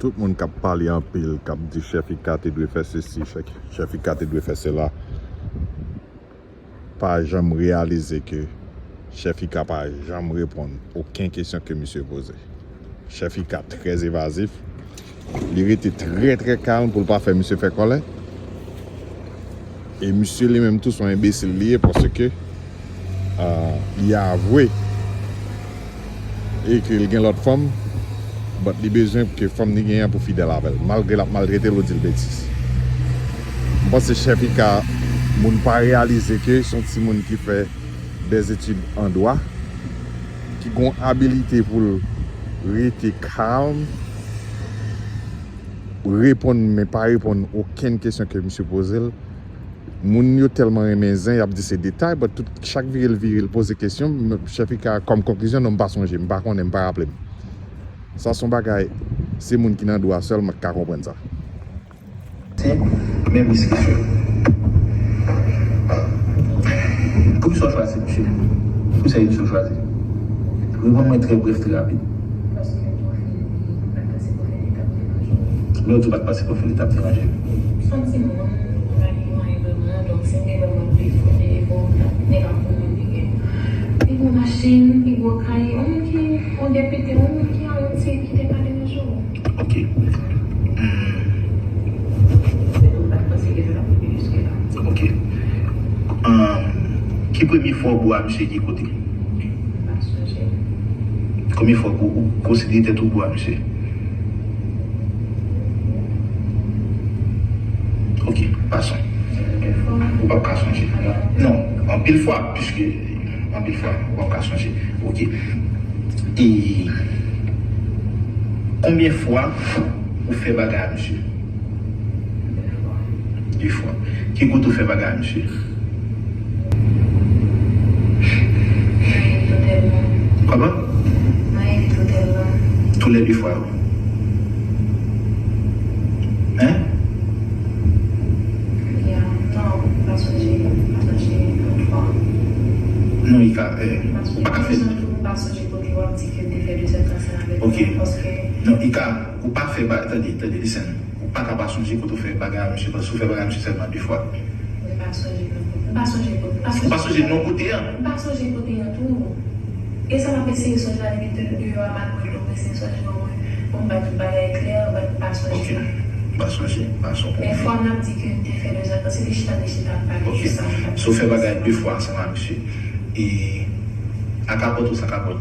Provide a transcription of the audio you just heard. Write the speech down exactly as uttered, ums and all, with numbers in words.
Tout moun k ap pale anpil, k ap di Chèfika te dwe fè sesi, Chèfika te dwe fè sela, pa janm reyalize ke Chèfika pa janm reponn okenn kesyon ke misye poze. Chèfika trè evazif. Li rete trè, trè kalm pou l pa fè misye fè kòlè. E misye li menm tou se yon enbesil li ye paske, ah, li avwe e ke l gen lòt fanm, but li bezwen ke fanm li genyen an pou fidèl avè l, malgre l ap maltrete l ou di l betiz. M panse Chèfika, moun pa reyalize ke se yon timoun ki fè dèzetid an dwa, ki gen yon abilite pou l rete kalm, reponn, men pa reponn okenn kesyon ke misye poze l. Moun yo tèlman renmen zen, y ap di se detay, but tout, chak vire l vire, l poze kesyon, m, Chèfika, kòm konklizyon, non, m pa sonje, m pa konnen, m pa raple m. Sa se yon bagay, se moun ki nan dwa sèlman ki ka konprann sa. Se menm riske. Poukisa w chwazi misye? Poukisa misye w chwazi? Reponn mwen trè brèf, trè rapid. Lè w di w pa t panse pou fè l, li t ap deranje m. Se yon timoun, li pa gen anyen vrèman, donk si m te ba w ap viv kote e bon, nèg ap konn mwen byen. Li gen machin, li gen kay, yon moun ki, yon depite, yon moun ki an wont, se ki te pa deranje w. Ok. Hmm. Ok. Ahn, ki premye fwa w bo a misye ki kote? Konbyen fwa w, ou konsidere tèt ou bo a misye? Ok, pa sonje. Ou p ap ka sonje. Non, anpil fwa, piske anpil fwa, ou p ap ka sonje. Ok. E konbyen fwa ou fè bagay a misye? De fwa. Ki kote ou fè bagay a misye? Kòman? Toulède fwa yo. Hein? Non, Ika, eh, ou pa ka fè. Ok. Non, Ika, ou pa fè ba-, tande, tande, listen. Ou pa ka pa sonje kote ou fè bagay a misye, paske ou fè bagay a misye sèlman de fwa. Ou pa sonje non kote an. E sa m ap eseye sonje la depi de, deyò a pa dwe lou, m eseye sonje non mwen, pou m bay tout bagay klè, but m pa sonje. Ok. M pa sonje, m pa sonje. Men fwa m ap di ke m te fè de zak, se te chita, te chita ap pale de sa. Ok. So w fè bagay de fwa ansanm a misye. E a kapòt ou san kapòt?